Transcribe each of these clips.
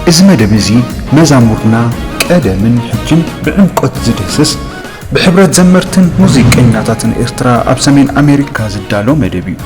እዚ መደብ እዚ መዛሙርና ቀደምን ሕጅን ብዕምቆት ዝድህስስ፣ ብሕብረት ዘመርትን ሙዚቀኛታትን ኤርትራ ኣብ ሰሜን ኣሜሪካ ዝዳሎ መደብ እዩ።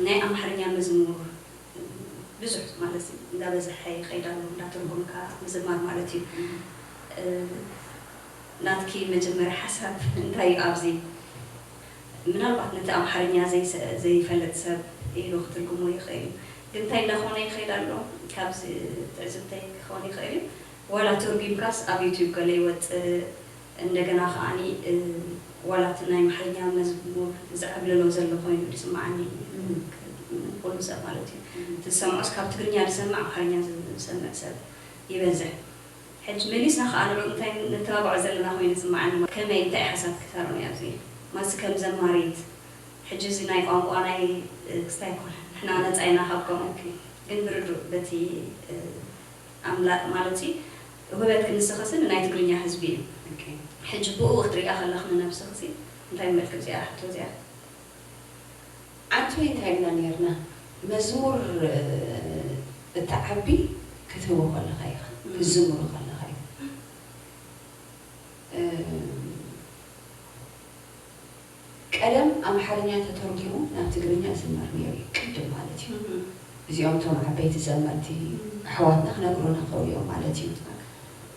ናይ ኣምሓርኛ መዝሙር ብዙሕ ማለት እዩ፣ እንዳበዝሐ ይኸይድ ኣሎ፣ እንዳተርጎምካ ምዝማር ማለት እዩ። ናትኪ መጀመርያ ሓሳብ እንታይ እዩ ኣብዚ? ምናልባት ነቲ ኣምሓርኛ ዘይሰ-፣ ዘይፈልጥ ሰብ ኢሉ ክትርጉሞ ይኽእል እዩ። ግን እንታይ እንዳኾነ ይኸይድ ኣሎ? ካብዚ ትዕዝብተይ ክኸውን ይኽእል እዩ። ዋላ ተርጒምካስ ኣብ ዩቲዩብ ገለ ይወጽእ፣ እንደገና ከዓኒ፣ እ፣ ዋላ እቲ ናይ ኣምሓርኛ መዝሙር ዝዕብልሎ ዘሎ ኮይኑ ዝስምዓኒ፣ እም። ኩሉ ሰብ ማለት እዩ። እም። እቲ ዝሰምዖስ ካብ ትግርኛ ዝሰምዕ ኣምሓርኛ ዝሰምዕ ሰብ ይበዝሕ። ሕጂ መሊስና ከኣ ንዕኡ እንታይ ነተባብዖ ዘለና ኮይኑ ይስምዓኒ። ከመይ፣ እንታይ ሓሳብ ክተርም እያ ኣብዚ? ማሲ ከም ዘማሪት፣ ሕጂ እዚ ናይ ቋንቋ ናይ፣ እ፣ ክስታይ ኣይኮነን። ንሕና ነጻ ኢና ካብ ከምኡ። ኦኬ። ግን ብርዱእ በቲ፣ እ፣ ኣምላኽ ማለት ሲ ውህበት ክንስኽሲ ንናይ ትግርኛ ህዝቢ እዩ። ኦኬ። ሕጂ ብኡ ክትሪኣ ከለኽ ንነብስኽሲ እንታይ መልክዕ እዚኣ ሕቶ እዚኣ? ኣንቶይ እንታይ ኢልና ነርና? መዝሙር፣ እ፣ እትዓቢ ክትህቦ ከለኻ ኢኻ፣ እም። ክትዝምሮ ከለኻ ኢኻ። እ፣ ቀደም ኣምሓርኛ ተተርጒሙ ናብ ትግርኛ ይዝመር ነይሩ እዩ፣ ቅድም ማለት እዩ። እም። እዚኦም እቶም ዓበይቲ ዘመርቲ እም። ኣሕዋትና ክነግሩና ክኽእሉ እዮም ማለት እዩ።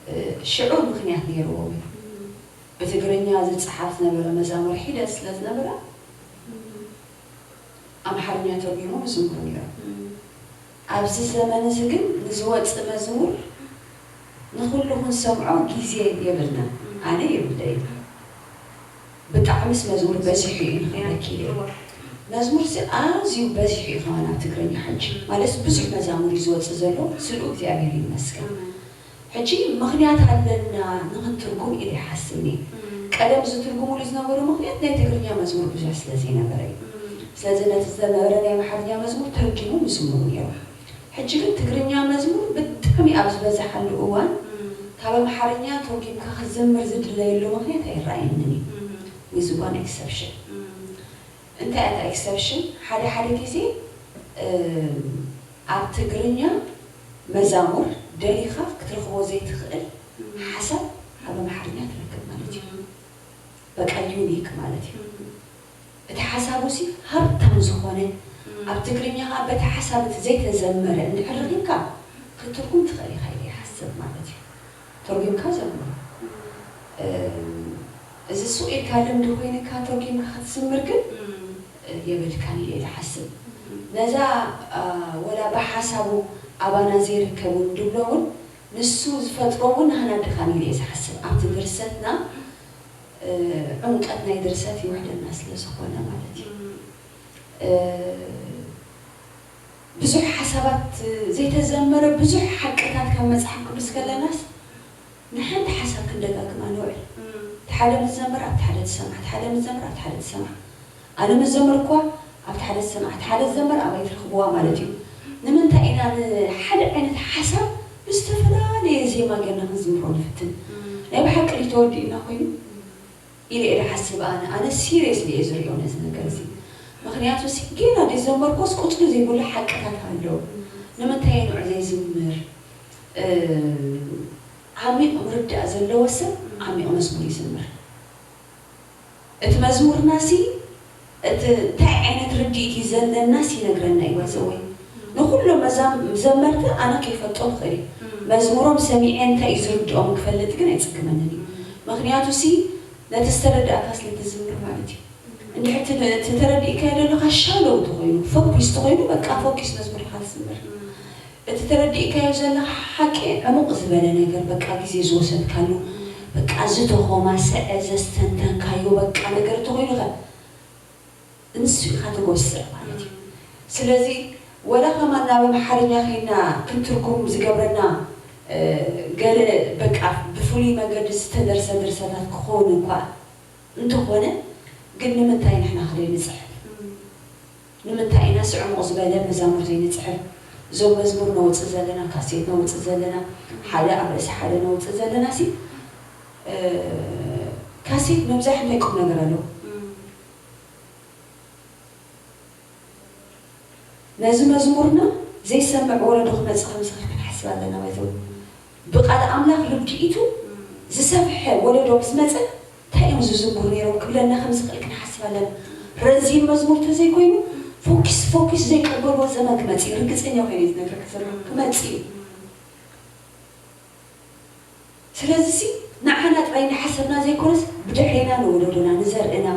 እ፣ ሽዑ ምኽንያት ነይርዎም እዩ። እም። ብትግርኛ ዝጸሓፍ ዝነበረ መዛሙር ሒደት ስለ ዝነበረ፣ እም። ኣምሓርኛ ተርጒሞም ይዝምሩ ነይሮም። እም። ኣብዚ ዘመን እዚ ግን ንዝወጽእ መዝሙር ንኹሉ ክንሰምዖ ግዜ የብልናን። እም። ኣነ የብለይን። ብጣዕምስ መዝሙር በዚሑ እዩ ንኽብለኪ ኢለ። እወ። መዝሙርሲ ኣዝዩ በዚሑ እዩ ከማን ኣብ ትግርኛ ሕጂ። እም። ማለትስ ብዙሕ መዛሙር እዩ ዝወጽእ ዘሎ፣ ስልኡ እግዚኣብሔር ይመስገን። እም። ሕጂ ምኽንያት ኣለና ንኽንትርጉም ኢለ ይሓስብ እየ። እም። ቀደም ዝትርጉሙሉ ዝነበሩ ምኽንያት ናይ ትግርኛ መዝሙር ብዙሕ ስለ ዘይነበረ እዩ። እም። ስለዚ ነቲ ዝነበረ ናይ ኣምሓርኛ መዝሙር ተርጊሞም ይዝምሩ ነይሮም። ሕጂ ግን ትግርኛ መዝሙር ብጣዕሚ ኣብ ዝበዝሓሉ እዋን እም። ካብ ኣምሓርኛ ተርጊምካ ክዝምር ዝድለየሉ ምኽንያት ኣይረኣየንን እዩ። እም። With one exception። እም። እንታይ እታ ኤክሰፕሽን? ሓደ ሓደ ግዜ፣ እ፣ ኣብ ትግርኛ መዛሙር ደሊኻ ክትረኽቦ ዘይትኽእል እም። ሓሳብ ኣብ ኣምሓርኛ ትረክብ ማለት እዩ። እም። በቃ ዩኒክ ማለት እዩ። እም። እቲ ሓሳቡ ሲ ሃብታም ዝኾነ፣ እም። ኣብ ትግርኛ ኸኣ በቲ ሓሳብ እቲ ዘይተዘመረ እንድሕር ረኺብካ ክትትርጉም ትኽእል ኢኻ ኢለ ይሓስብ ማለት እዩ። ተርጒምካ ዘምሮ። እም። እ፣ እዚ ሱቕ ኢልካ ልምዲ ኮይንካ ተርጒምካ ክትዝምር ግን፣ እም። እ፣ የብልካን ኢለ እየ ዝሓስብ። እም። ነዛ፣ ኣ፣ ወላ ብሓሳቡ ኣባና ዘይርከቡ እንድብሎ እውን ንሱ ዝፈጥሮ እውን ንህና ድኻም ኢለ እየ ዝሓስብ። ኣብቲ ድርሰትና፣ እ፣ ዕምቀት ናይ ድርሰት ይውሕደና ስለ ዝኾነ ማለት እዩ። እም። እ፣ ብዙሕ ሓሳባት ዘይተዘመረ ብዙሕ ሓቅታት ካብ መጽሓፍ ቅዱስ ከለናስ ንሓንቲ ሓሳብ ክንደጋግማ ንውዕል። እም። እቲ ሓደ ምስ ዘመር ኣብቲ ሓደ ትሰምዓ፣ እቲ ሓደ ምስ ዘመር ኣብቲ ሓደ ትሰምዓ። ኣነ ምስ ዘመርኳ ኣብቲ ሓደ ትሰምዓ፣ እቲ ሓደ ዝዘመር ኣባይ ትረኽብዋ ማለት እዩ። ንምንታይ ኢና ንሓደ ዓይነት ሓሳብ ብዝተፈላለየ ዜማ ጌርና ክንዝምሮ ንፍትን? እም። ናይ ብሓቂ ድዩ ተወዲኡና ኮይኑ? ኢለ እየ ዝሓስብ ኣነ። ኣነ ሲሪየስሊ እየ ዝሪኦ ነዚ ነገር እዚ። ምኽንያቱ ሲ ጌና ዘይዘመርኩስ ቁጽሪ ዘይብሉ ሓቅታት ኣሎ። ንምንታይ እየ ንዑ ዘይዝምር? እ፣ ዓሚቕ ምርዳእ ዘለዎ ሰብ ዓሚቕ መዝሙር ይዝምር። እቲ መዝሙርና ሲ እቲ እንታይ ዓይነት ርድኢት እዩ ዘለናስ ይነግረና እዩ። ባይዘወይ ንኹሎም መዛም-፣ ዘመርቲ ኣነ ከይፈልጦም ይኽእል እዩ። እም። መዝሙሮም ሰሚዐ እንታይ እዩ ዝርድኦም ክፈልጥ ግን ኣይጽግመንን እዩ። እም። ምኽንያቱ ሲ ነቲ ዝተረዳእካ ስለ ትዝምር ማለት እዩ። እንድሕር እቲ፣ እቲ ተረዲእካዮ ዘለኻ ሻሎው ተኾይኑ፣ ፎኪስ ተኾይኑ፣ በቃ ፎኪስ መዝሙር ኢኻ ትዝምር። እም። እቲ ተረዲእካዮ ዘለኻ ሓቂ ዕሙቕ ዝበለ ነገር፣ በቃ ግዜ ዝወሰድካሉ፣ እም። በቃ ዝተኾማሰዐ፣ ዘስተንተንካዮ በቃ ነገር ተኾይኑ ኸ ንሱ ኢኻ ትጎስዕ ማለት እዩ። እም። ስለዚ ወላ ከማን ናብ ኣምሓርኛ ኸይና ክንትርጉም ዝገብረና፣ እ፣ ገለ በቃ ብፍሉይ መገዲ ዝተደርሰ ድርሰታት ክኸውን እንኳ እንተኾነ፣ ግን ንምንታይ ንሕና ከ ዘይንጽሕፍ? እም። ንምንታይ ኢና ስዕሙቕ ዝበለ መዛሙር ዘይንጽሕፍ? እዞም መዝሙር ነውጽእ ዘለና፣ ካሴት ነውጽእ ዘለና፣ ሓደ ኣብ ርእሲ ሓደ ነውጽእ ዘለና ሲ፣ እ፣ ካሴት ምብዛሕ እንታይ ቁም ነገር ኣለዎ? እም። ነዚ መዝሙርና ዘይሰምዕ ወለዶ ክመጽእ ከም ዝኽእል ክንሓስብ ኣለና። ባይዘው ብቃል ኣምላኽ ርድኢቱ ዝሰፍሐ ወለዶ ምስ መጸ እንታይ እዮም ዝዝምሩ ነይሮም ክብለና ከም ዝኽእል ክንሓስብ ኣለና። ረዚን መዝሙር ተዘይኮይኑ ፎኪስ ፎኪስ ዘይቀበልዎ ዘመን ክመጽእ እዩ። ርግጸኛ ኮይነ ዝነግረካ ዘለኹ ክመጽእ እዩ። ስለዚሲ ንዓና ጥራይ ንሓሰብና ዘይኮነስ ብድሕሬና ንወለዶና ንዘርእና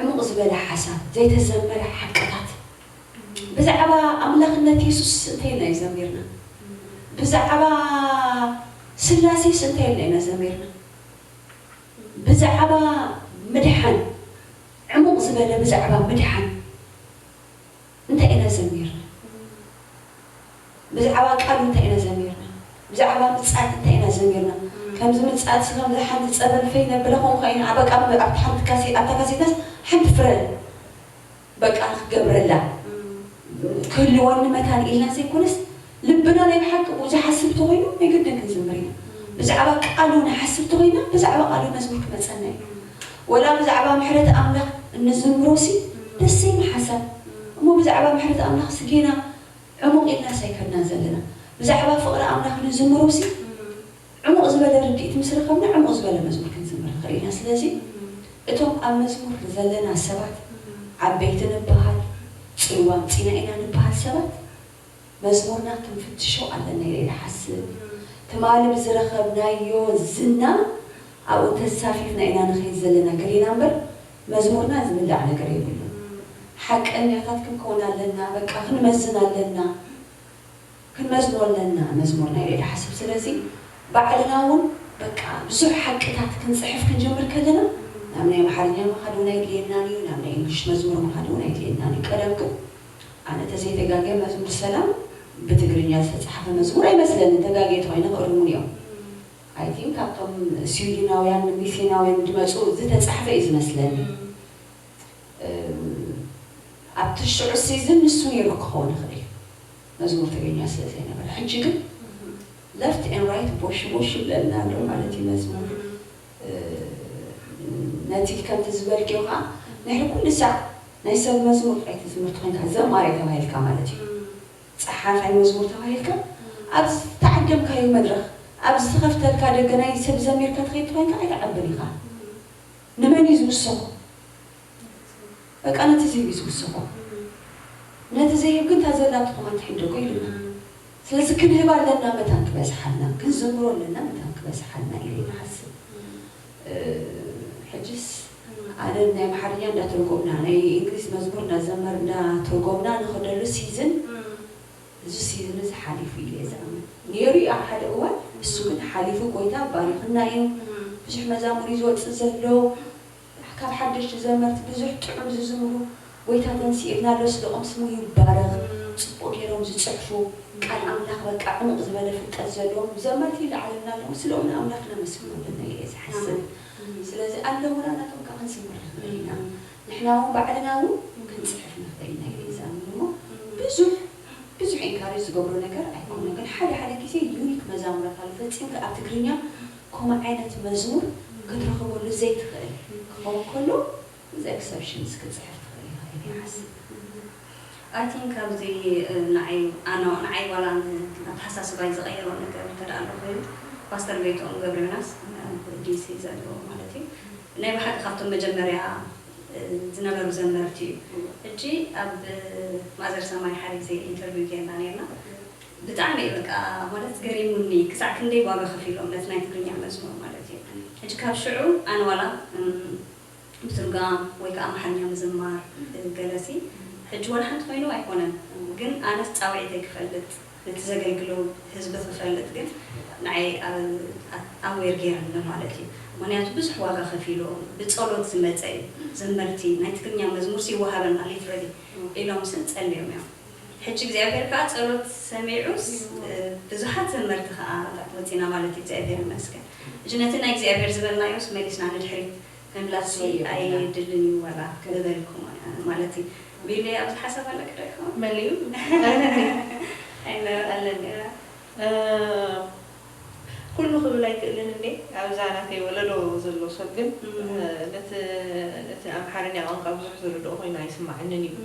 ዕሙቕ ዝበለ ሓሳብ ዘይተዘመረ ሓቅታት ብዛዕባ ኣምላኽነት የሱስ እንታይ ኢልና እዩ ዘሚርና? ብዛዕባ ስላሴስ እንታይ ኢልና ኢና ዘሚርና? ብዛዕባ ምድሓን ዕሙቕ ዝበለ ብዛዕባ ምድሓን እንታይ ኢና ዘሚርና? ብዛዕባ ቃሉ እንታይ ኢና ዘሚርና? ብዛዕባ ምጽኣት እንታይ ኢና ዘሚርና? ከምዚ ምጽኣት ሲ ከምዚ ሓንቲ ጸበል ፈይ ነብለ ኾንኳ ኢና በቃ ኣብቲ ሓንቲ ካሴ ኣብታ ካሴታስ ሓንቲ ፍረ በቃ ክገብረላ ክህልወኒ መታን ኢልና ዘይኮነስ ልብና ናይ ብሓቂ ብኡ ዝሓስብ ተኾይኑ ናይ ግድን ክንዝምር ኢና። ብዛዕባ ቃሉ ንሓስብ ተኾይና ብዛዕባ ቃሉ መዝሙር ክመጸና እዩ። ወላ ብዛዕባ ምሕረት ኣምላኽ እንዝምሮ ሲ ደስ ዘይብል ሓሳብ እሞ ብዛዕባ ምሕረት ኣምላኽ ሲ ጌና ዕሙቕ ኢልና ሳይከድና ዘለና ብዛዕባ ፍቕሪ ኣምላኽ ንዝምሮ ሲ ዕሙቕ ዝበለ ርድኢት ምስ ረኸብና ዕሙቕ ዝበለ መዝሙር ክንዝምር ንኽእል ኢና። ስለዚ እቶም ኣብ መዝሙር ዘለና ሰባት ዓበይቲ ንበሃል፣ ጽልዋ ኣምጺና ኢና ንበሃል ሰባት መዝሙርና ክንፍትሾ ኣለና ኢለ እየ ዝሓስብ። ትማሊ ብዝረኸብናዮ ዝና ኣብኡ ተሳፊፍና ኢና ንኸይድ ዘለና ገሊና እምበር መዝሙርና ዝብላዕ ነገር የብሉን። ሓቀኛታት ክንከውን ኣለና፣ በቃ ክንመዝን ኣለና። ክንመዝኖ ኣለና መዝሙርና ኢለ ድሓስብ ስለዚ ባዕልና እውን በቃ ብዙሕ ሓቅታት ክንፅሕፍ ክንጀምር ከለና ናብ ናይ ኣምሓርኛ ምኻድ እውን ኣይድልየናን እዩ ናብ ናይ እንግሊሽ መዝሙር ምኻድ እውን ኣይድልየናን እዩ ቀደም ግን ኣነ ተዘይተጋገ መዝሙር ሰላም ብትግርኛ ዝተፅሓፈ መዝሙር ኣይመስለንን ተጋግየ ተኮይነ ክእርሙን እዮም I think ካብቶም ስዊድናውያን ሚስዮናውያን ዝመፁ ዝተፃሕፈ እዩ ዝመስለኒ ኣብቲ ሽዑ ሲዝን ንሱ ነይሩ ክኸውን ይኽእል እዩ መዝሙር ትግርኛ ስለ ዘይነበረ ሕጂ ግን left and right ቦሽ ቦሽ ይብለና ኣሎ ማለት እዩ መዝሙር ነቲ ከምቲ ዝበልክዮ ከዓ ንሕሪ ኩሉ ሳዕ ናይ ሰብ መዝሙር ጥራይ ትዝምርቲ ኮይንካ ዘማሪ ተባሂልካ ማለት እዩ ፀሓፋይ መዝሙር ተባሂልካ ኣብ ዝተዓደምካዮ መድረኽ ኣብ ዝተኸፍተልካ ደገ ናይ ሰብ ዘሚርካ ትኸይድ ተኮይንካ ኣይትዓብን ኢኻ ንመን እዩ ዝውሰኹ በቃ ነቲ ዝህብ እዩ ዝውስኾ ነቲ ዘይህብ ግን እታ ዘላቶ ከማን ትሕደጎ ኢሉና ስለዚ ክንህብ ኣለና መታን ክበዝሓልና ክንዝምሮ ኣለና መታን ክበዝሓልና ኢለ ይሓስብ ሕጅስ ኣነ ናይ ኣምሓርኛ እንዳተርጎምና ናይ እንግሊዝ መዝሙር እንዳዘመር እንዳተርጎምና ንኸደሉ ሲዝን እዚ ሲዝን እዚ ሓሊፉ ኢለ ዝኣምን ነይሩ እዩ ኣብ ሓደ እዋን እሱ ግን ሓሊፉ ጎይታ ባሪኽና እዩ ብዙሕ መዛሙር እዩ ዝወፅእ ዘሎ ካብ ሓደሽቲ ዘመርቲ ብዙሕ ጥዑም ዝዝምሩ ጎይታ ተንሲእልና ኣሎ ስደኦም ስሙ ይባረኽ ፅቡቅ ገይሮም ዝፅሕፉ ቃል ኣምላኽ በቃ ዕሙቅ ዝበለ ፍልጠት ዘለዎም ዘመርቲ ይለዓልና ኣለዉ ስደኦም ንኣምላኽ ነመስግኖ ኣለና ኢለ ዝሓስብ ስለዚ ኣለውና ናቶም ከዓ ክንስምር ንኽእል ኢና ንሕና እውን ባዕልና እውን ክንፅሕፍ ንኽእል ኢና ኢለ ዝኣምን እሞ ብዙሕ ብዙሕ ኢንካሬጅ ዝገብሮ ነገር ኣይኮነ ግን ሓደ ሓደ ግዜ ዩኒክ መዛሙራት ኣሎ ፈፂምካ ኣብ ትግርኛ ከምኡ ዓይነት መዝሙር ክትረኽበሉ ዘይትኽእል ክኸውን ከሎ እዚ ኤክሰፕሽንስ ክትፅሕፍ ትኽእል ኢኻ ኢለ ይሓስብ ኣቲን ካብዚ ንዓይ ኣነ ንዓይ ዋላ ኣተሓሳስባይ ዝቐየሮ ነገር እንተ ደኣ ኣሎ ኮይኑ ፓስተር ቤቶም ገብረ ዮናስ ኣብ ዲሲ ዘለዎ ማለት እዩ ናይ ብሓቂ ካብቶም መጀመርያ ዝነበሩ ዘመርቲ እዩ ሕጂ ኣብ ማዘር ሰማይ ሓደ ግዜ ኢንተርቪው ጌርና ኔርና ብጣዕሚ እዩ በቃ ማለት ገሪሙኒ ክሳዕ ክንደይ ዋጋ ከፊሎም ነቲ ናይ ትግርኛ መዝሙር ማለት እዩ ሕጂ ካብ ሽዑ ኣነ ዋላ ብትርጓም ወይ ከዓ ኣምሓርኛ ምዝማር ገለሲ ሕጂ ወላ ሓንቲ ኮይኑ ኣይኮነን ግን ኣነስ ፃውዒተይ ክፈልጥ ነቲ ዘገልግሎ ህዝቢ ክፈልጥ ግን ንዓይ ኣዌር ገይረኒ ማለት እዩ ምክንያቱ ብዙሕ ዋጋ ከፊሎ ብፀሎት ዝመፀ እዩ ዘመርቲ ናይ ትግርኛ መዝሙርስ ይወሃበና literally ኢሎም ስን ፀልዮም እዮም ሕጂ እግዚኣብሔር ከዓ ፀሎት ሰሚዑስ ብዙሓት ዘመርቲ ከዓ ወፂና ማለት እዩ እግዚኣብሔር ይመስገን ሕጂ ነቲ ናይ እግዚኣብሔር ዝበልናዮስ መሊስና ንድሕሪት ምምላስ ኣይድልን እዩ ወላ ዝበልኩ ማለት እዩ ቢለ ኣብዚ ሓሳብ ኣለክ ዶ ይኸውን መሊኡ ኣለኒ ኩሉ ክብል ኣይክእልን እንዴ ኣብዛ ናተይ ወለዶ ዘሎ ሰብ ግን ነቲ ኣምሓርኛ ቋንቋ ብዙሕ ዝርድኦ ኮይኑ ኣይስማዓንን እዩ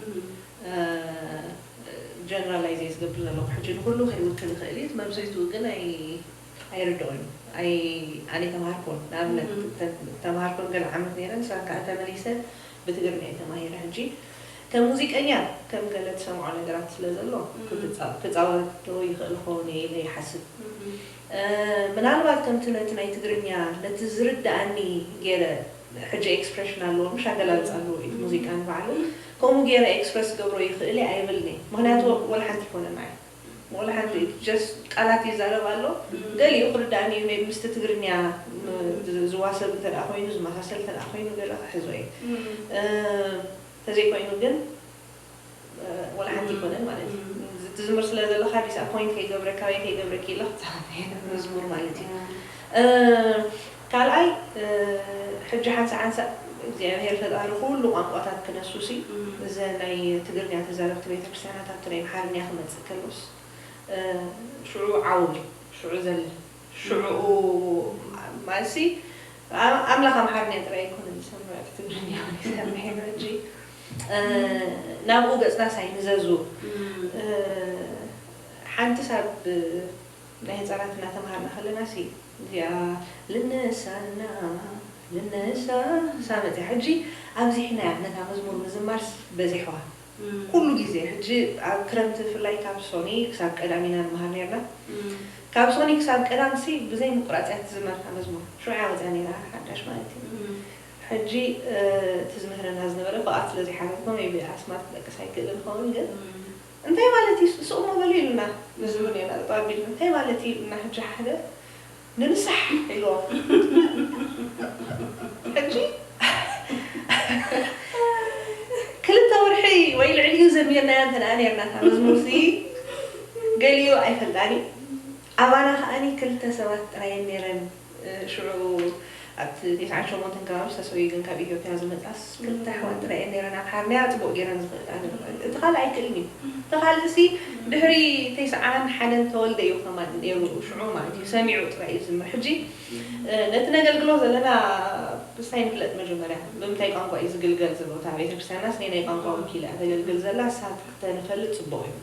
ጀነራላይዝ እየ ዝገብር ዘለኹ ሕጂ ንኩሉ ከይውክል ይኽእል እዩ መብዝሕትኡ ግን ኣይርድኦን እዩ ኣይ ኣነ ተማሃርኩን ንኣብነት ተማሃርኩን ገለ ዓመት ነይረ ንስኻ ከዓ ተመሊሰ ብትግርኛ እዩ ተማሂረ ሕጂ ከም ሙዚቀኛ ከም ገለ ትሰምዖ ነገራት ስለ ዘሎ ክትጻ- ክጻወቶ ይኽእል ክኸውን እየ ኢለ ይሓስብ። እ፣ ምናልባት ከምቲ ነቲ ናይ ትግርኛ ነቲ ዝርድኣኒ ገይረ፣ ሕጂ ኤክስፕሬሽን ኣለዎ፣ ምሽ ኣገላልጻ ኣለዎ እዩ ሙዚቃ ንባዕሉ፣ ከምኡ ገይረ ኤክስፕረስ ገብሮ ይኽእል እየ ኣይብልን እየ። ምኽንያቱ ወላ ሓንቲ ይኮነና እዩ። ወላ ሓንቲ ጀስት ቃላት ይዛረብ ኣሎ። ገሊኡ ክርዳእኒ እዩ፣ ሜቢ ምስቲ ትግርኛ ም- ዝ- ዝዋሰብ እንተ ደኣ ኮይኑ፣ ዝመሳሰል እንተ ደኣ ኮይኑ ገለ ክሕዞ እዩ። እ፣ ተዘይኮይኑ ግን እ፣ ወላ ሓንቲ ይኮነን ማለት እዩ። ትዝምር ስለ ዘለኻ ዲስኣፖይንት ከይገብረካ ወይ ከይገብረኪ ኢለ ክጻወት እየ መዝሙር ማለት እዩ። እ፣ ካልኣይ እ፣ ሕጂ ሓንሳ ሓንሳ እግዚኣብሔር ፈጣሪ ኩሉ ቋንቋታት ክነሱሲ፣ እዘ ናይ ትግርኛ ተዛረብቲ ቤተክርስትያናት ኣብቲ ናይ ኣምሓርኛ ክመጽእ ከሎስ እ፣ ሽዑ ዓውል ሽዑ ዘለ ሽዑ ማለትሲ ኣ- ኣምላኽ ኣምሓርኛ ጥራይ ኣይኮነን ዝሰምዕ፣ እቲ ትግርኛ እውን ይሰምዕ እዩ። ሕጂ እ፣ ናብኡ ገጽናስ ኣይንዘዙ። እ፣ ሓንቲ ሳብ ናይ ህፃናት እናተምሃርና ከለና ሲ እዚኣ ልነሳና ልነሳ ሳመፅያ ሕጂ ኣብዚሕናያ ነታ መዝሙር ምዝማርስ በዚሕዋ ኩሉ ግዜ ሕጂ ኣብ ክረምቲ ብፍላይ ካብ ሶኒ ክሳብ ቀዳም ኢና ንመሃር ነርና። ካብ ሶኒ ክሳብ ቀዳም ሲ ብዘይ ምቁራፅ እያ ትዝመር እታ መዝሙር። ሽዑ እያ ወፅያ ነይራ ሓዳሽ ማለት እዩ። ሕጂ እቲ ዝምህረና ዝነበረ ብኣት ስለ ዘይሓተትኩም ቢ ኣስማት ክጠቅስ ኣይክእልን ይኸውን፣ ግን እንታይ ማለት እዩ ስቕ እሞ በሉ ኢሉና። ንዝምር ነርና ጠጠው ኣቢልና እንታይ ማለት እዩ ኢሉና። ሕጂ ሓደ ንምሳሕ ኢልዎ። ሕጂ ክልተ ወርሒ ወይ ልዕሊኡ ዘሚርናያ እንተ ደኣ ነርና እታ መዝሙርሲ ገሊኡ ኣይፈልጣን እዩ። ኣባና ከኣኒ ክልተ ሰባት ጥራይ እየን ነይረን። ሽዑ ኣብቲ ተስዓን ሸሞንተን ከባቢ ዝተሰውዩ ግን ካብ ኢትዮጵያ ዝመጻስ ክልተ ኣሕዋት ጥራይ እየን ነይረን። ኣምሓርኛ ጽቡቕ ገይረን ዝኽእላ ነበራ። እቲ ካልእ ኣይክእልን እዩ። እቲ ካልእሲ ድሕሪ ተስዓን ሓደን ተወልደ እዩ ከማን ነይሩ ሽዑ ማለት እዩ። ሰሚዑ ጥራይ እዩ ዝዝምር። ሕጂ ነቲ ነገልግሎ ዘለና ብስታይ ንፍለጥ መጀመርያ ብምንታይ ቋንቋ እዩ ዝግልገል ዘሎ? እታ ቤተክርስትያንናስ ነናይ ቋንቋ ወኪላ እያ ተገልግል ዘላ። ንሳ ተንፈልጥ ጽቡቕ እዩ።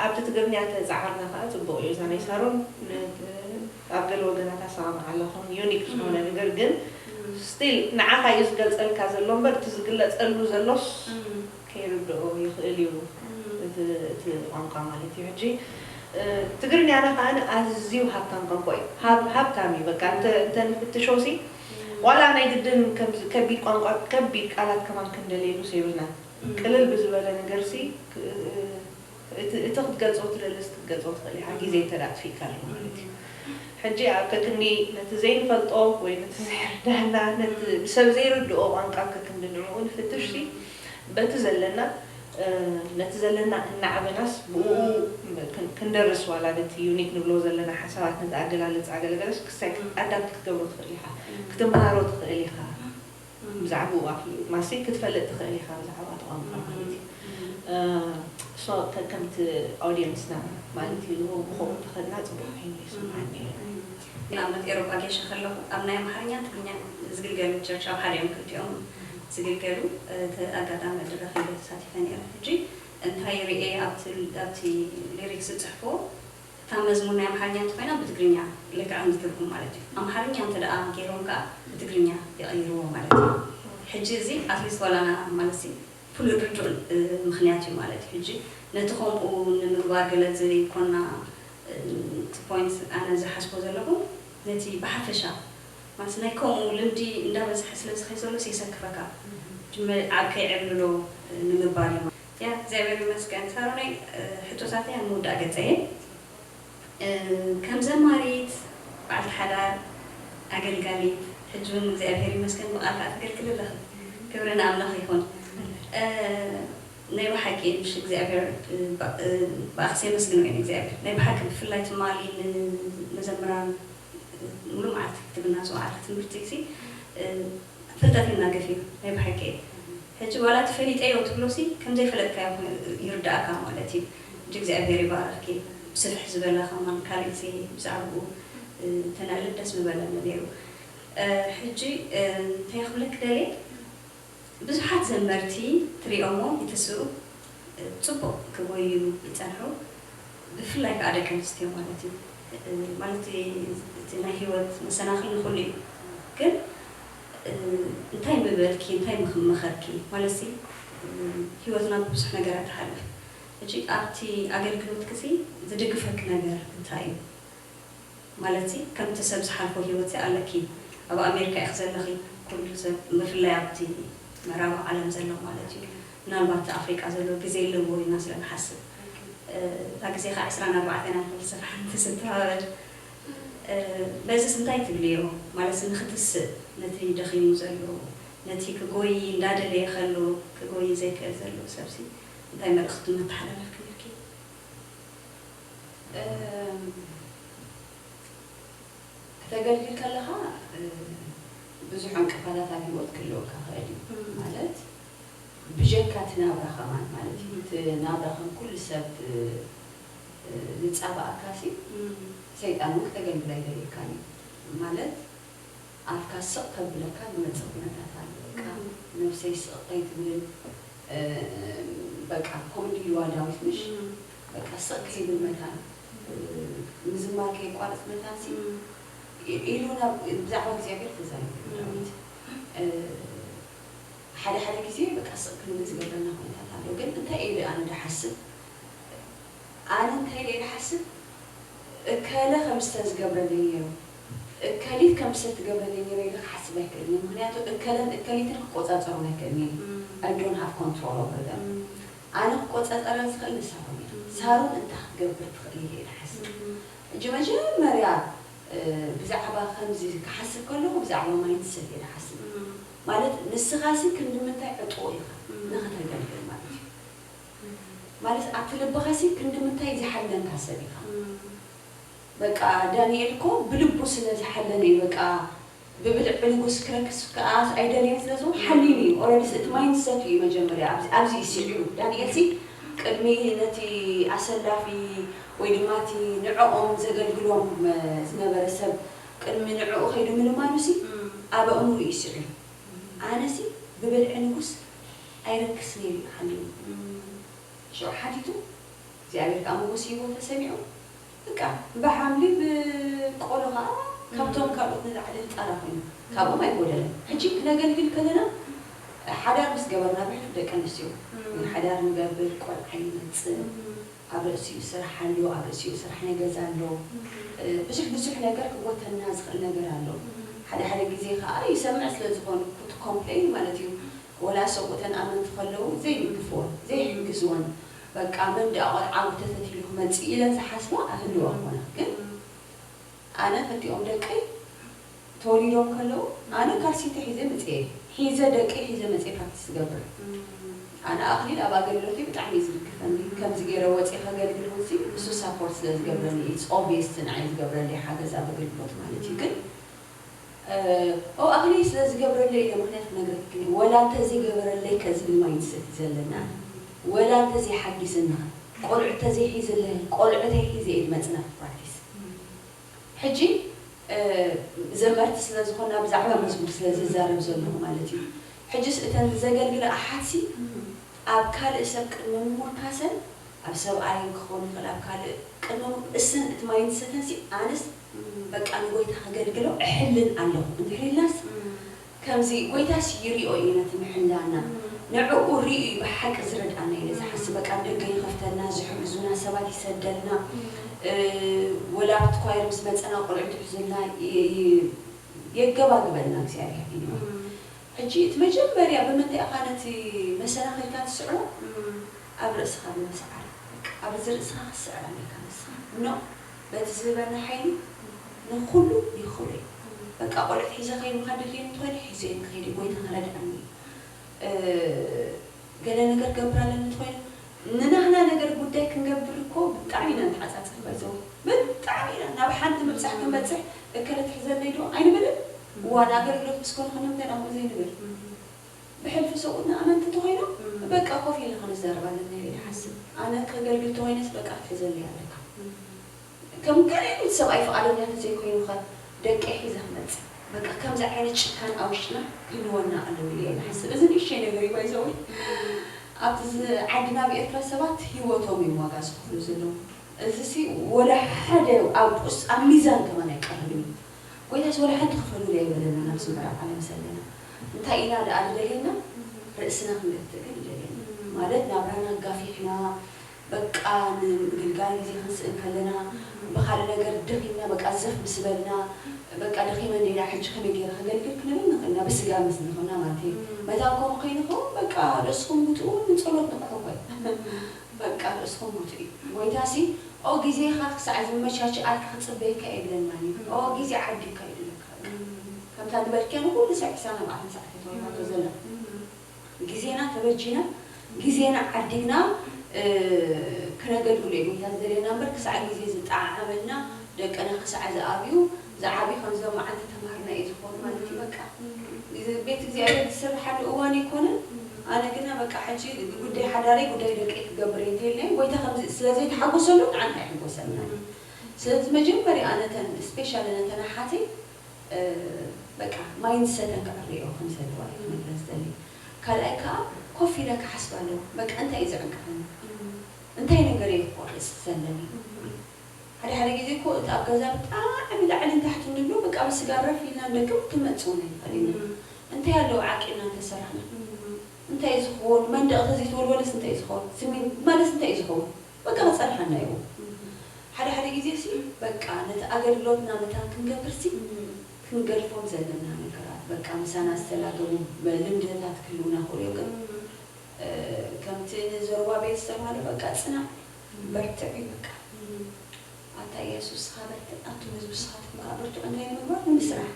ኣብቲ ትግርኛ ተጻዓርና ከኣ ጽቡቕ እዩ። እዛ ናይ ሳሮን ኣብ ገለ ወገናት ኣሰማምዓ ኣለኹም ዩኒክ ዝኾነ ነገር ግን ስቲል ንዓኻ እዩ ዝገልጸልካ ዘሎ እምበር እቲ ዝግለጸሉ ዘሎስ ከይርድኦ ይኽእል እዩ እቲ እቲ ቋንቋ ማለት እዩ። ሕጂ ትግርኛና ከኣ ኣዝዩ ሃብታም ቋንቋ እዩ። ሃብ- ሃብታም እዩ። በቃ እንተ እንተ ንፍትሾሲ ዋላ ናይ ግድን ከምዚ ከቢድ ቋንቋ ከቢድ ቃላት ከማን ክንደልየሉስ የብልናን። ቅልል ብዝበለ ነገርሲ እቲ እቲ ክትገልጾ ትደልስ ክትገልጾ ትኽእል ኢኻ፣ ግዜ እንተ ደኣ ኣጥፊእካሉ ማለት እዩ። ሕጂ ኣብ ከክንዲ ነቲ ዘይንፈልጦ ወይ ነቲ ዘይርዳና ነቲ ሰብ ዘይርድኦ ቋንቋ ኣብ ከክንዲ ንዕኡ ንፍትሽሲ በቲ ዘለና ነቲ ዘለና እናዕበናስ ብኡ ክንደርስ ዋላ ነቲ ዩኒክ ንብሎ ዘለና ሓሳባት ነቲ ኣገላልጻ ገለገለስ ክሳይ ኣዳፕት ክትገብሮ ትኽእል ኢኻ፣ ክትምሃሮ ትኽእል ኢኻ። ብዛዕባኡ ኣፍሊ ማሲ ክትፈልጥ ትኽእል ኢኻ ብዛዕባ እቲ ቋንቋ ማለት እዩ። ሶ ከከምቲ ኦድየንስና ማለት እዩ ብኸምኡ እንተኸድና ጽቡቕ ኮይኑ ይስምዓኒ። ንኣብነት ኤሮጳ ጌሸ ከለኹ ኣብ ናይ ኣምሓርኛ ትግርኛ ዝግልገሉ ቸርች ኣብ ሓደ እዮም ክልቲኦም ዝግልገሉ። እቲ ኣጋጣሚ ዕድል ረኺበ ተሳቲፈ ነይረ። ሕጂ እንታይ ርእየ ኣብቲ ኣብቲ ሊሪክስ ዝፅሕፍዎ እታ መዝሙር ናይ ኣምሓርኛ እንተኾይና ብትግርኛ ልክዕ ከምዚ ትርጉም ማለት እዩ። ኣምሓርኛ እንተ ደኣ ገይሮም ከኣ ብትግርኛ ይቐይርዎ ማለት እዩ። ሕጂ እዚ ኣትሊስት ዋላና ማለት ሲ ፍሉይ ርዱእ ምኽንያት እዩ ማለት እዩ። ሕጂ ነቲ ከምኡ ንምግባር ገለ ዘይኮና እቲ ፖይንት ኣነ ዝሓስቦ ዘለኹ ነቲ ብሓፈሻ ማለት ናይ ከምኡ ልምዲ እንዳበዝሐ ስለ ዝኸይ ዘሎ የሰክፈካ። ዓብ ከይዕብልሎ ንምባር እዩ። ያ እግዚኣብሔር ይመስገን ሳሮነይ ሕቶታተይ ኣብ ምውዳእ ገጸ እየ። ከም ዘማሪት በዓልቲ ሓዳር ኣገልጋሊት ሕጂ እውን እግዚኣብሔር ይመስገን ብቃልካ ተገልግል ኣለኺ። ክብሪ ንኣምላኽ ይኹን። ናይ ብሓቂ ምሽ እግዚኣብሔር ብኣኽስ የመስግኖ እየ እግዚኣብሔር ናይ ብሓቂ ብፍላይ ትማሊ ንመዘምራን ሙሉ መዓልቲ ክትብና ዝወዓልኪ ትምህርቲ ሲ ፍልጠት ይናገፍ እዩ ናይ ብሓቂ ሕጂ ዋላ እቲ ፈሊጠዮ ትብሎ ሲ ከም ዘይፈለጥካዮ ይርዳእካ ማለት እዩ። ሕጂ እግዚኣብሔር ይባረኽኪ ብስፍሕ ዝበለ ከማን ካልእ ግዜ ብዛዕባኡ ተነዕልል ደስ ምበለኒ ነይሩ። ሕጂ እንታይ ክብለክ ደልየ ብዙሓት ዘመርቲ ትሪኦሞ ይትስኡ ጽቡቕ ክጎዩ ይጸንሑ ብፍላይ ከዓ ደቂ ኣንስትዮ ማለት እዩ ማለት እቲ ናይ ህይወት መሰናኽል ንኹሉ እዩ ግን እንታይ ምበልኪ እንታይ ምኽመኸርኪ ማለት ሲ ህይወትና ብብዙሕ ነገራት ትሓልፍ። ሕጂ ኣብቲ ኣገልግሎት ግዜ ዝድግፈኪ ነገር እንታይ እዩ? ማለት ከምቲ ሰብ ዝሓልፎ ህይወት ኣለኪ። ኣብ ኣሜሪካ ኢኺ ዘለኺ፣ ኩሉ ሰብ ብፍላይ ኣብቲ ምዕራብ ዓለም ዘሎ ማለት እዩ። ምናልባት ኣፍሪቃ ዘሎ ግዜ ኣለዎ ኢና ስለ ንሓስብ፣ እታ ግዜ ከዓ ዕስራን ኣርባዕተን ኣልፈል ስራሕ እንተዝተባበር። በዚስ እንታይ ትብልዮ? ማለት ንክትስእ፣ ነቲ ደኺሙ ዘሎ፣ ነቲ ክጎይ እንዳደለየ ከሎ ክጎይ ዘይክእል ዘሎ ሰብሲ እንታይ መልእኽቲ መተሓላለፍኪ ነርኪ? ክተገልግል ከለኻ ብዙሕ ዕንቅፋታት ኣብ ህይወት ክህልወካ ክእል እዩ። ማለት ብጀካ እቲ ናብራ ከማን ማለት እዩ። እቲ ናብራ ከም ኩሉ ሰብ ዝፃባኣካ ሲ ሰይጣን እውን ክተገልግል ኣይደልየካን እዩ። ማለት ኣፍካ ስቕ ከብለካ ዝመፅእ ኩነታት ኣሎ። በቃ ነብሰይ ስቕ ከይትብል በቃ ከምኡ ኢልዋ ዳዊት ምሽ በቃ ስቕ ከይብል መታን ምዝማር ከየቋርፅ መታን ሲ ኢሉ ናብ ብዛዕባ እግዚኣብሔር ተዛሪቡ ዳዊት። ሓደ ሓደ ግዜ በቃ ስቕ ክንብል ዝገብረና ኩነታት ኣሎ። ግን እንታይ ኢሉ ኣነ ድሓስብ ኣነ እንታይ ኢለ ድሓስብ እከለ ከምዝተ ዝገብረለይ ነይሩ እከሊት ከምዝተ ትገብረለይ ነይሩ ኢለ ክሓስብ ኣይክእልን። ምክንያቱ እከለን እከሊትን ክቆፃፀሮም ኣይክእልን እየ። I don't have control over them። ኣነ ክቆፃፀረን ዝኽእል ንሳሮም እዮም። ሳሮን እንታይ ክትገብር ትኽእል ኢለ እየ ድሓስብ። ሕጂ መጀመርያ ብዛዕባ ከምዚ ክሓስብ ከለኹ ብዛዕባ mindset እየ ድሓስብ። ማለት ንስኻሲ ክንዲ ምንታይ ዕጡቕ ኢኻ ንኽተገልግል ማለት እዩ። ማለት ኣብቲ ልብኻሲ ክንዲ ምንታይ ዝሓለንካ ሰብ ኢኻ። በቃ ዳንኤል እኮ ብልቡ ስለ ዝሓለነ እዩ በቃ ብብልዒ ንጉስ ክረክስ ከኣ ኣይደለየን ስለ ዝኾነ ሓሊኑ እዩ። Already እቲ mindset እዩ መጀመርያ ኣብዚ ኣብዚ እዩ ስዒሩ። ዳንኤል ሲ ቅድሚ ነቲ ኣሰላፊ ወይ ድማ እቲ ንዕኦም ዘገልግሎም ዝነበረ ሰብ ቅድሚ ንዕኡ ከይዱ ምልማኑ ሲ ኣብ ኣእምሩ እዩ ስዒሩ። ኣነ ሲ ብብልዒ ንጉስ ኣይረክስን እየ ኢሉ ሓሊሙ። ሽዑ ሓቲቱ እግዚኣብሔር ከዓ ሞጎስ ሂቦ ተሰሚዑ በቃ ብሓምሊ ብቆሎ ከዓ ካብቶም ካልኦት ንላዕሊ ዝጠራ ኮይኑ ካብኦም ኣይጎደለን። ሕጂ ክነገልግል ከለና ሓዳር ምስ ገበርና ብሕልፊ ደቂ ኣንስትዮ ሓዳር ንገብር ቆልዓ ይመፅእ ኣብ ርእሲኡ ስራሕ ኣሎ ኣብ ርእሲኡ ስራሕ ናይ ገዛ ኣሎ ብዙሕ ብዙሕ ነገር ክጎተና ዝኽእል ነገር ኣሎ። ሓደ ሓደ ግዜ ከዓ ይሰምዕ ስለ ዝኾንኩ እቲ complain ማለት እዩ ወላ ሰብኡተን ኣመንቲ ከለዉ ዘይድግፍወን ዘይሕግዝወን በቃ መን ደኣ ቆልዓ ጉተተት ኢሉ ክመፅእ ኢለን ዝሓስባ ኣህልዋ ኮና ግን ኣነ ክልቲኦም ደቀይ ተወሊዶም ከለዉ ኣነ ካልሲተ ሒዘ መፅየ ሒዘ ደቀይ ሒዘ መፅየ practice ዝገብር ኣነ ኣክሊል ኣብ ኣገልግሎተይ ብጣዕሚ እዩ ዝድግፈኒ ከምዚ ገይረ ወፅየ ከገልግል እውን እሱ support ስለ ዝገብረኒ it's obvious ንዓይ ዝገብረለይ ሓገዝ ኣብ ኣገልግሎት ማለት እዩ ግን ኦ ኣኽሊ ስለ ዝገብረለይ ኢለ ምኽንያት ክነግረኪ ወላ እንተዘይገበረለይ ከ ዝብል mindset እዩ ዘለና ወላ እንተዘይሓጊዝና ቆልዑ እንተዘይሒዝለይ ቆልዑ ተይሒዘ እየ ዝመፅና practice ሕጂ ዘመርቲ ስለ ዝኾና ብዛዕባ መዝሙር ስለ ዝዛረብ ዘለኹ ማለት እዩ ሕጅስ እተን ዘገልግላ ኣሓትሲ ኣብ ካልእ ሰብ ቅድሚ ምሙርካሰን ኣብ ሰብኣይ ክኾን ይኽእል ኣብ ካልእ ቅድሚ እሰን እቲ mindsetን ሲ ኣነስ በቃ ንጎይታ ከገልግሎ እሕልን ኣለኹ እንድሕር ኢልናስ ከምዚ ጎይታስ ይሪኦ እዩ ነቲ ምሕላና ንዕኡ ሪኡ እዩ ብሓቂ ዝረድኣና ኢለ ዝሓስብ በቃ ደገ ይኸፍተልና ዝሕግዙና ሰባት ይሰደልና ወላ ኣብቲ ኳየር ምስ መፀና ቆልዑ ትሕዙልና የገባግበልና እግዚኣብሔር እዩ ሕጂ እቲ መጀመርያ ብምንታይ ኢኻ ነቲ መሰናኽልካ ትስዕሮ ኣብ ርእስኻ ብምስዓር ኣብ እዚ ርእስኻ ክትስዕር ኣለካ ንስኻ no በቲ ዝህበና ሓይሊ ንኹሉ ይኽእሎ እዩ በቃ ቆልዑት ሒዘ ከይዱ ምኻድ ድልየኒ እንተኾይነ ሒዘ እየ ንኸይደ ጎይታ ክረድኣኒ እዩ ገለ ነገር ክገብር ኣለኒ እንተኾይነ ንናህና ነገር ጉዳይ ክንገብር እኮ ብጣዕሚ ኢና ንተዓፃፀፍ ባይዘው ብጣዕሚ ኢና ናብ ሓንቲ ምብፃሕ ክንበፅሕ እከለ ትሕዘለይ ዶ ኣይንብልን እዋ ንኣገልግሎት ምስ ኮነ ከ ንምንታይ ኢና ከምኡ ዘይንብል ብሕልፊ ሰብኡትና ኣመንቲ እንተኾይኖም በቃ ኮፍ ኢልና ክንዛረብ ኣለና ኢለ ይሓስብ ኣነ ከገልግል እንተኾይነስ በቃ ክትሕዘለይ ኣለካ ከም ካልእ ሰብኣይ ፍቓደኛ እንተዘይኮይኑ ከ ደቀይ ሒዘ ክመፅእ በቃ ከምዚ ዓይነት ጭካን ኣብ ውሽጥና ክህልወና ኣለዎ ኢለ እየ ዝሓስብ። እዚ ንእሽተይ ነገር እዩ ባይዘወይ ኣብቲ ዓድና ኣብ ኤርትራ ሰባት ሂወቶም እዮም ዋጋ ዝኸፍሉ ዘለዉ። እዚ ሲ ወላ ሓደ ኣብ ቁስ ኣብ ሚዛን ከማን ኣይቀርብን እዩ። ጎይታስ ወላ ሓንቲ ክፈሉለይ ኣይበለና ናብዚ ምዕራብ ዓለም ዘለና እንታይ ኢና ደኣ ዝደልየና ርእስና ክንገትእ ግን ይደልየና። ማለት ናብራና ኣጋፊሕና በቃ ንምግልጋል ግዜ ክንስእን ከለና ብኻልእ ነገር ደኺምና በቃ ዘፍ ምስ በልና በቃ ደኺመ እንዲና ሕጂ ከመይ ገይረ ከገልግል ክንብል ንኽእል ኢና ብስጋ ምስ ንኾና ማለት እዩ። መታን ከምኡ ከይንኸውን በቃ ርእስኹም ውጥኡ ንጸሎት ንቕሑ እኮ እዩ። በቃ ርእስኹም ውጥኡ እዩ። ጎይታሲ ኦ ግዜኻ ክሳዕ ዝመቻችኣልካ ክጽበየካ የብለናን እዩ። ኦ ግዜ ዓዲካ እዩ ዝብለካ። ከምታ ዝበልክያ ንኹሉ ሰብ ሒሳና ብኣትን ሰዓት ተዋሂባቶ ዘላ ግዜና ተበጂና ግዜና ዓዲግና ክነገልግሎ እዩ ጎይታ ዝደልየና እምበር ክሳዕ ግዜ ዝጠዓዓመልና ደቅና ክሳዕ ዝኣብዩ ዝዓብዩ ከምዞም መዓልቲ ተምሃርና እዩ ዝኾኑ ማለት እዩ። በቃ ቤት እግዚኣብሔር ዝስርሓሉ እዋን ኣይኮነን። ኣነ ግና በቃ ሕጂ ጉዳይ ሓዳረይ ጉዳይ ደቀይ ክገብር እየ እንተይልና ጎይታ ስለዘይተሓጎሰሉ ንዓና ኣይሕጎሰልና። ስለዚ መጀመርያ ኣነተን ስፔሻል ነተን ኣሓተይ በቃ ማይንድሰተን ክዕርዮ ከም ዘለዋ እዩ ክነግረን ዝደሊ። ካልኣይ ከዓ ኮፍ ኢለ ክሓስብ ኣለዎ። በቃ እንታይ እዩ ዝዕንቅፈኒ? እንታይ ነገር እየ ክቆርፅ ዘለኒ? ሓደ ሓደ ግዜ እኮ እቲ ኣብ ገዛ ብጣዕሚ ላዕልን ታሕትን ንብሎ በቃ ብስጋ ረፍ ኢልና ንደክም ክመፅእ እውን ኣይንኽእል ኢና። እንታይ ኣለዎ ዓቂብና እንተሰራሕና? እንታይ እዩ ዝኸውን? መንደቕ ተዘይተወልወለስ እንታይ እዩ ዝኸውን? ስሚንት ማለስ እንታይ እዩ ዝኸውን? በቃ ክፀርሓና እዩ። ሓደ ሓደ ግዜ ሲ በቃ ነቲ ኣገልግሎትና መታን ክንገብር ሲ ክንገድፎም ዘለና ነገራት በቃ ምሳና ዝተላገቡ ልምድታት ክህልውና ክእሉ እዮም። ግን ከምቲ ንዘሩባቤል ዝተባሃለ በቃ ጽናዕ በርትዕ እዩ በቃ ኣታ ኢየሱስ ስኻ በርትዕ ኣቱም ህዝቢ ስኻትኩም ከዓ በርትዑ እንታይ ንምግባር ንምስራሕ።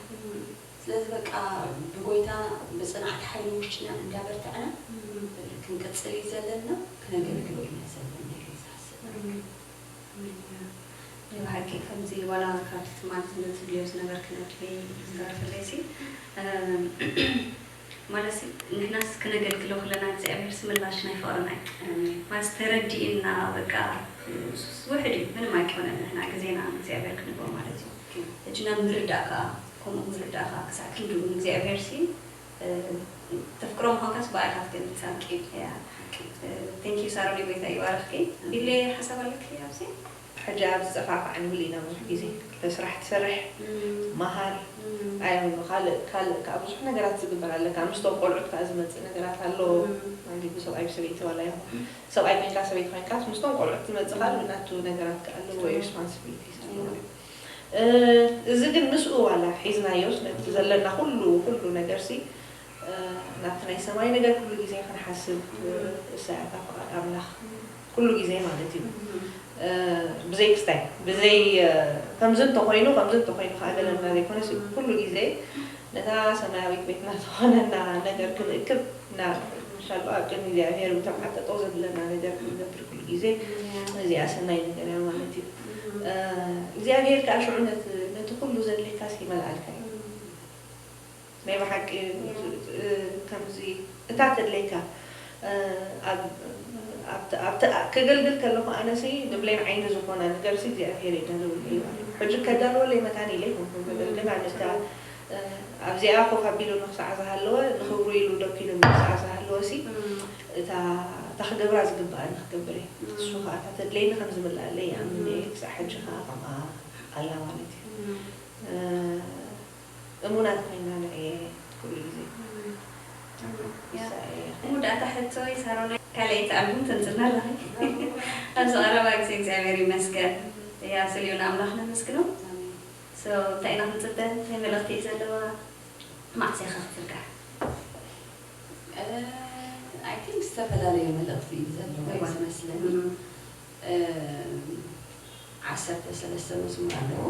ስለዚ በቃ ብጎይታ ብጽንዓት ሓይሊ ውሽጥና እንዳበርታዕና ክንቅጽል እዩ ዘለና። ክነገልግሎ ኢና ዘለና ኢለ ዝሓስብ። ብሓቂ ከምዚ ዋላ ካብቲ ትማሊ ትብልዮ ዝነበርኪ ነጥቢ ዝገርፍለይ ሲ ማለት ንሕናስ ክነገልግሎ ከለና እግዚኣብሔር ስምላሽ ናይ ፍቕርና እዩ ማለት ተረዲእና በቃ ውሕድ እዩ ምንም ኣይኮነን ንሕና ግዜና እግዚኣብሔር ክንቦ ማለት እዩ ሕጂ ናብ ምርዳእ ከዓ ከምኡ ምርዳእ ከዓ ክሳዕ ክንድኡ ንእግዚኣብሔር ሲ ተፍቅሮ ምዃንካስ ብኣይካ ትገልጽ ሓቂ እያ ሓቂ thank you ሳሮን ጎይታ ይባርኽኪ ቢሌ ሓሳብ ኣለኪ ኣብዚ ሕጂ ኣብ ዝጠፋፋዕ ንብል ኢና ብዙሕ ግዜ ክልተ ስራሕ ትሰርሕ ትመሃር ኣይ ካልእ ካልእ ከዓ ብዙሕ ነገራት ዝግበር ኣለካ ምስቶም ቆልዑት ከዓ ዝመፅእ ነገራት ኣሎ ማለት ብሰብኣይ ብሰበይቲ ዋላ ይኹን ሰብኣይ ኮይንካ ሰበይቲ ኮይንካ ምስቶም ቆልዑት ዝመፅእ ካልእ ናቱ ነገራት ከዓ ኣለዎ responsibilities ኣለዎ እዚ ግን ምስኡ ዋላ ሒዝናዮስ ነቲ ዘለና ኩሉ ኩሉ ነገር ሲ ናብቲ ናይ ሰማይ ነገር ኩሉ ግዜ ክንሓስብ እሳያታ ፍቓድ ኣምላኽ ኩሉ ግዜ ማለት እዩ ብዘይ ክስታይ ብዘይ ከምዚ እንተኮይኑ ከምዚ እንተኮይኑ ከዓ ገለና ዘይኮነስ ኩሉ ግዜ ነታ ሰማያዊት ቤትና ዝኾነና ነገር ክንእክብ ናብ ምሻሉ ኣብ ቅድሚ እግዚኣብሔር ብተምዓጠጦ ዘድለና ነገር ክንገብር ኩሉ ግዜ እዚኣ ሰናይ ነገር እያ ማለት እዩ እግዚኣብሔር ከዓ ሽዑ ነቲ ኩሉ ዘድልየካስ ይመልኣልካ እዩ ናይ ብሓቂ ከምዚ እታ ተድለይካ ከገልግል ከለኹ ኣነሲ ንብሌን ዓይኒ ዝኾና ነገርሲ እግዚኣብሔር የዳልውለይ ማለት ሕጂ ከዳልወለይ መታን ኢለ ይኹንኩም ነገር ግን ኣነታ ኣብዚኣ ኮፍ ኣቢሉ ንክሳዕ ዝሃለወ ንክብሩ ኢሉ ደኪሉ ንክሳዕ ዝሃለወ ሲ እታ እታ ክገብራ ዝግባኣኒ ክገብር እየ እሱ ከዓ እታ ተድለይኒ ከም ዝምልኣለይ ይኣምን እየ ክሳዕ ሕጂ ከዓ ከምኣ ኣላ ማለት እዩ እሙናት ኮይና ንዕየ ኩሉ ግዜ መወዳእታ ሕቶይ ሳሮናይ ካልኣይቲ ኣልቡም ተምፅልና ኣለኺ ኣብዚ ቀረባ ግዜ እግዚኣብሔር ይመስገን እያ ስልዩ ንኣምላኽ ነመስግኖ እንታይ ኢና ክንፅበ እንታይ መልእኽቲ እዩ ዘለዋ ማዕሰ ኢኻ ክትዝርጋሕ I think ዝተፈላለየ መልእኽቲ እዩ ዘለዋ እዩ ዝመስለኒ ዓሰርተ ሰለስተ መዝሙር ኣለዎ።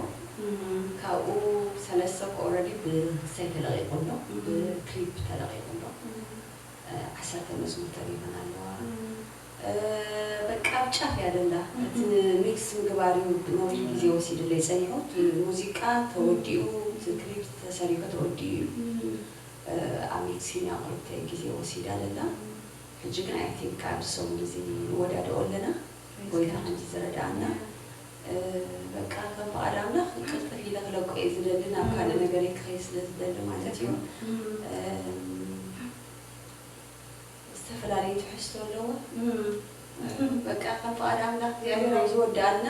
ካብኡ ሰለስተ እኮ already ብክሳይ ተለቒቑ ኣሎ፣ ብክሊፕ ተለቒቑ ኣሎ። ዓሰርተ መዝሙር ተሪፈን ኣለዋ። በቃ ኣብ ጫፍ እያ ደላ። እቲ ሚክስ ምግባር እዩ ነዊሕ ግዜ ወሲዱለይ ጸኒሑ። እቲ ሙዚቃ ተወዲኡ፣ እቲ ክሊፕ ተሰሪሑ ተወዲኡ እዩ። ኣብ ሚክሲን እያ ቁርብተይ ግዜ ወሲዳ ደላ። ሕጂ ግን I think ኣብዚ ሰሙን እዚ ንወዳድኦ ኣለና። ጎይታ ከምዚ ዝረድኣና በቃ ከም ፍቓድ ኣምላኽ ቅልጥፍ ኢለ ክለቆ እየ ዝደሊ ናብ ካልእ ነገር እየ ክኸይድ ስለ ዝደሊ ማለት እዩ። ዝተፈላለዩ ትሕዝቶ ኣለዎ። በቃ ከም ፍቓድ ኣምላኽ እግዚኣብሔር ኣብ ዝወድኣልና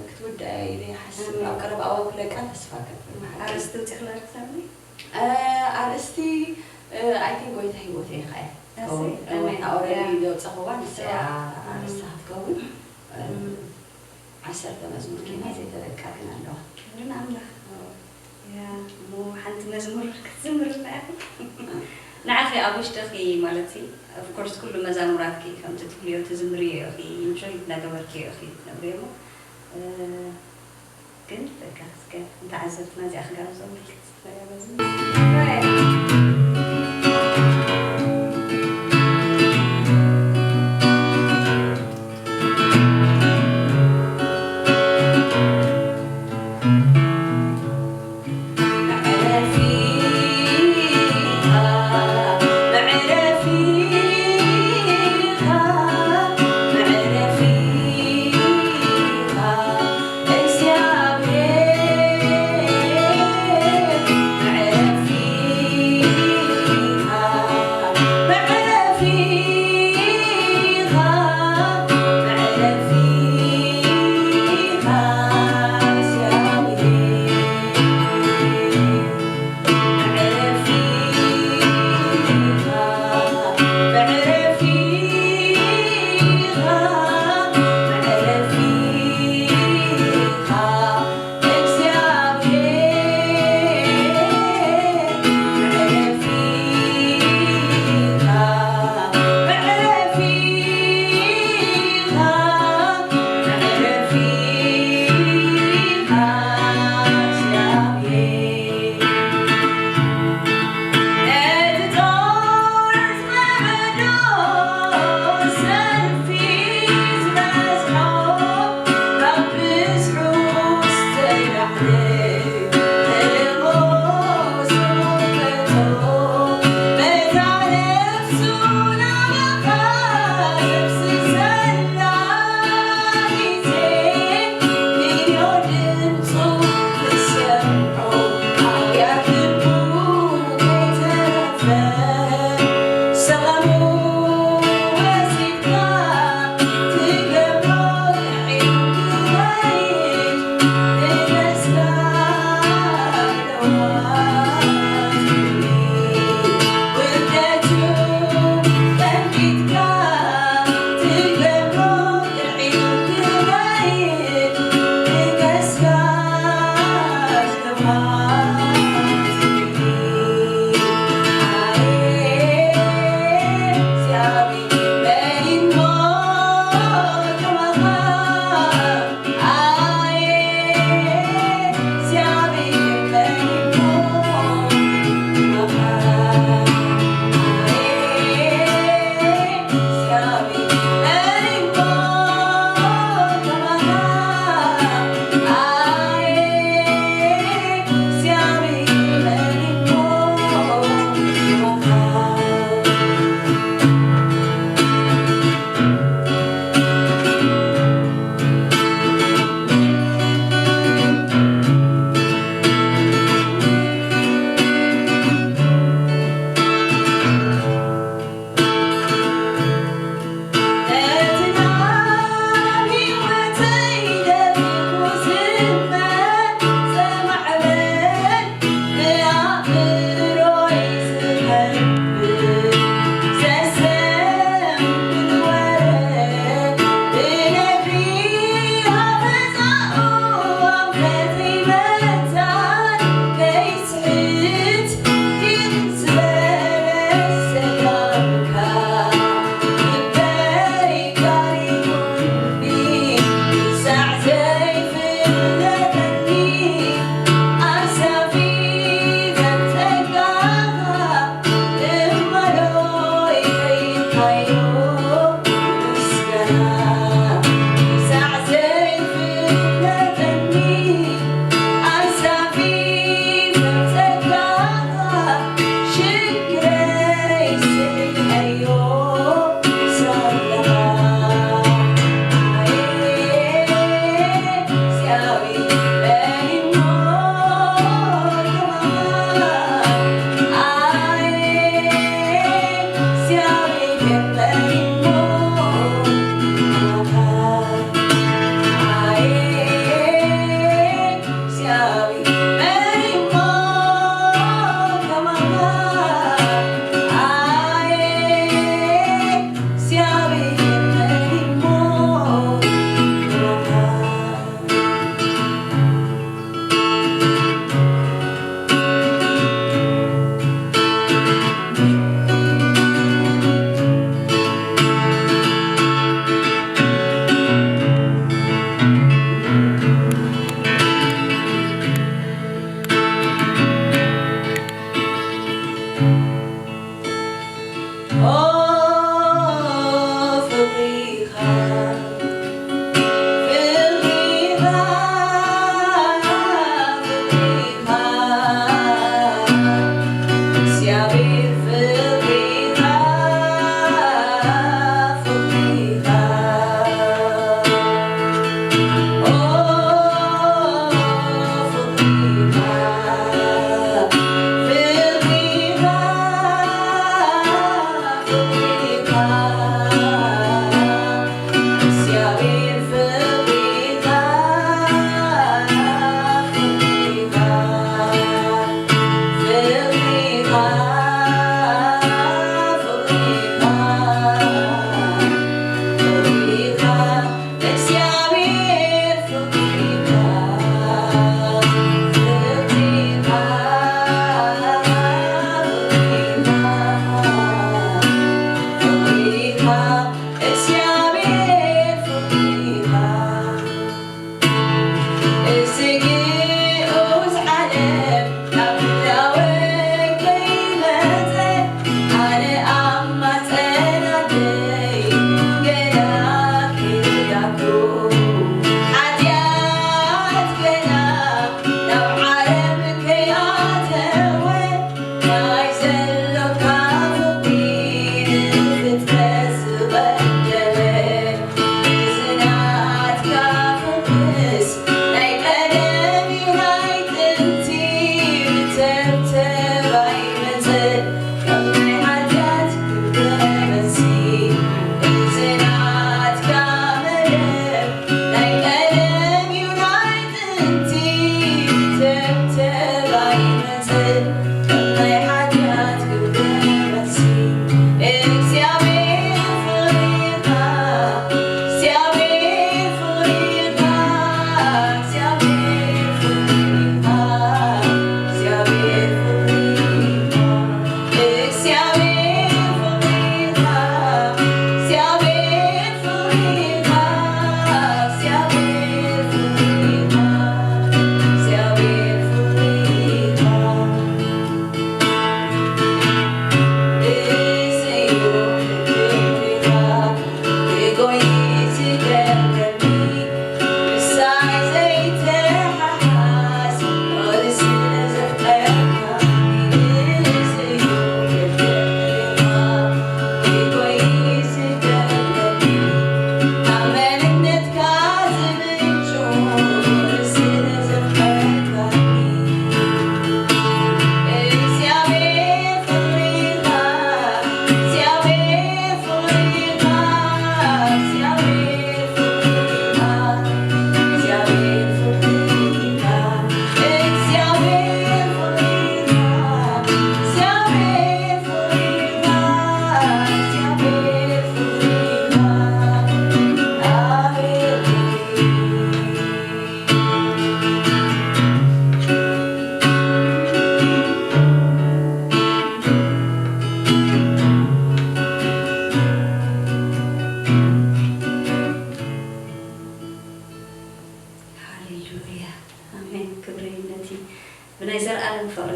ክትውድኣ እየ ኢለ ይሓስብ። ኣብ ቀረባ እዋን ክለቃ ተስፋ ገብር። ኣርእስቲ ውፅእኽላ ክሳብ ኣርእስቲ I think ጎይታ ህይወተይ ይኸኣል። ኣሰይ፣ ኣሜን። ኦረዲ ያ። ዘውፀኽዋ ንሳ እያ ኣርእስታ ክትከውን። ዓሰርተ መዝሙር ጌና ዘይተለቃ ግን ኣለዋ። ክብሪ ንኣምላኽ። ያ፣ እሞ ሓንቲ መዝሙር ክትዝምርልና ኢኹም። ንዓኺ ኣብ ውሽጥኺ ማለት ሲ፣ of course ኩሉ መዛሙራትኪ ከምቲ ትብልዮ ትዝምርዮ ኢኺ፣ ኢንጆይ እናገበርክዮ ኢኺ ትነብርዮ እሞ፣ እ፣ ግን በቃ እስከ ንተዓዘብትና እዚኣ ክጋብዞም ኢልኪ ትዝምርያ መዝሙር።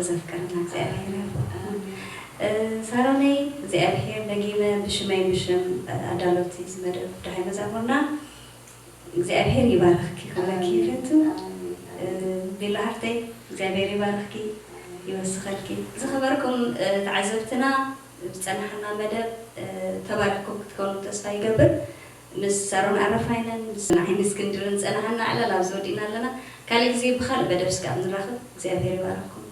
ዘፍቀረና እግዚኣብሔር ይባርክ። ሳሮነይ እግዚኣብሔር ደጊመ ብሽመይ ብሽም ኣዳለውቲ ዝመደብ ዳሃይ መዛሙርና እግዚኣብሔር ይባርክኪ ክብለኪ ይፈቱ። ቢላ ሃርተይ እግዚኣብሔር ይባርክኪ ይወስኸልኪ። ዝኸበርኩም ተዓዘብትና ዝጸናሕና መደብ ተባሪኽኩም ክትከውኑ ተስፋ ይገብር። ምስ ሳሮን ኣረፋይነን ምስ ንዓይኒ እስክንድርን ዝጸናሕና ዕላል ኣብዚ ወዲእና ኣለና። ካልእ ግዜ ብኻልእ መደብ ስጋብ ንራኸብ እግዚኣብሔር ይባርክኩም።